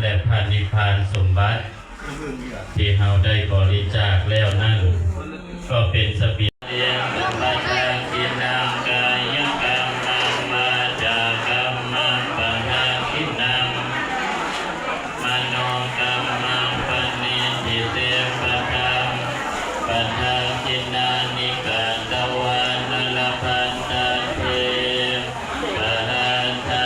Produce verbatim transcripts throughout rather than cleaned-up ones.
และพระนิพพานสมบัติ ที่เฮาได้บริจาคแล้วนั้น ก็เป็นเสบียง Padakkhiṇaṃ kāyakammaṃ vācākammaṃ padakkhiṇaṃ manokammaṃ paṇidhī te padakkhiṇāni katvāna labhantatthe padakkhiṇaṃ.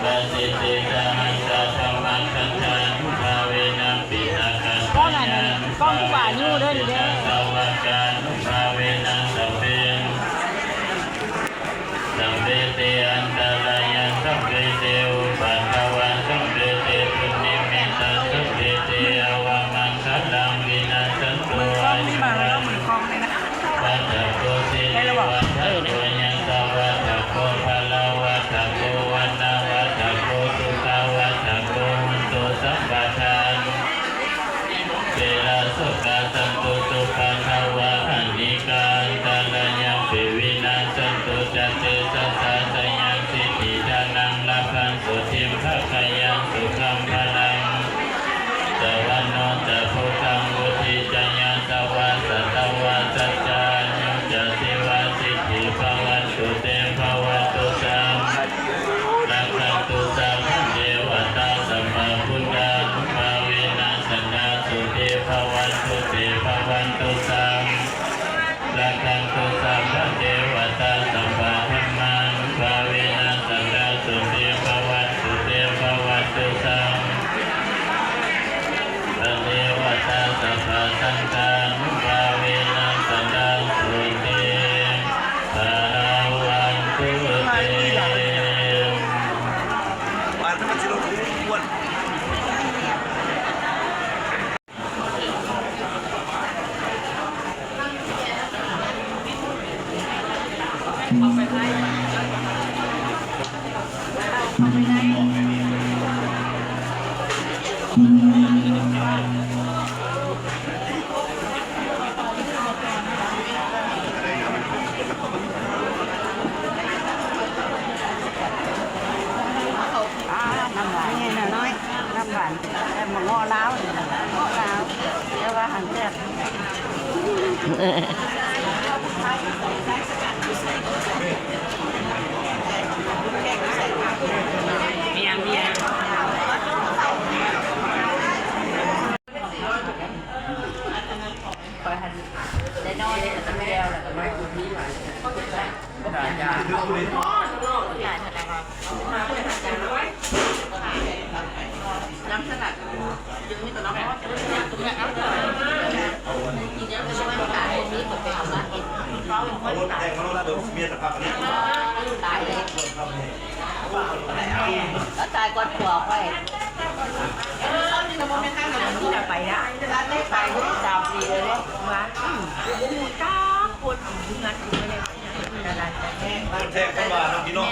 Sabbe dhammā sabbasaṅghānubhāvena buddharatanaṃ anuttaraṃ sāsanaṃ sabbe sabbe te antarāyā sabbe te upaddavā sabbe te dunnimittā sabbe te avamaṅgalā vinassantu. กล้องนี่มาแล้ว เหมือนกล้องเลยนะ Vaḍḍhako sirivaḍḍhako yasavaḍḍhako balavaḍḍhako vaṇṇavaḍḍhako sukhavaḍḍhako hotu sabbadā. Verasokasaṅkuddhupaddavā anekā antarāyāpi vinassantu ca tejasā. Jayasiddhi dhanaṃ lābhaṃ sotthi bhāgyaṃ sukhaṃ balaṃ, samaṇo ca bhogaṃ vuḍḍhī ca yasavā satavassā ca āyū ca jīvasiddhī bhavantu te. Bhavatu sabbā rakkhantu sabbadevatā sabbabuddhānubhāvena sadā sotthī bhavantu te. Bhavatu sabbā rakkhantu sabbadevatā sabbadhammānubhāvena sadā sotthī bhavantu te. Bhavatu sabbā devatā sabbasaṅghānubhāvena sadā sotthī bhavantu te. น้ำหวานนี่น้อย น้ำหวาน แต่มาเงาะลาวนี่นะ เงาะลาว แต่ว่าหั่นแซ่บ น้ำสลัด ก็ตายก่อนผัวข้อย ไปละ ไปสามปีเลย มา อืม กูบ่ฮู้จักคน งัดกูบ่ได้ คนแท้คนว่าเนาะพี่น้อง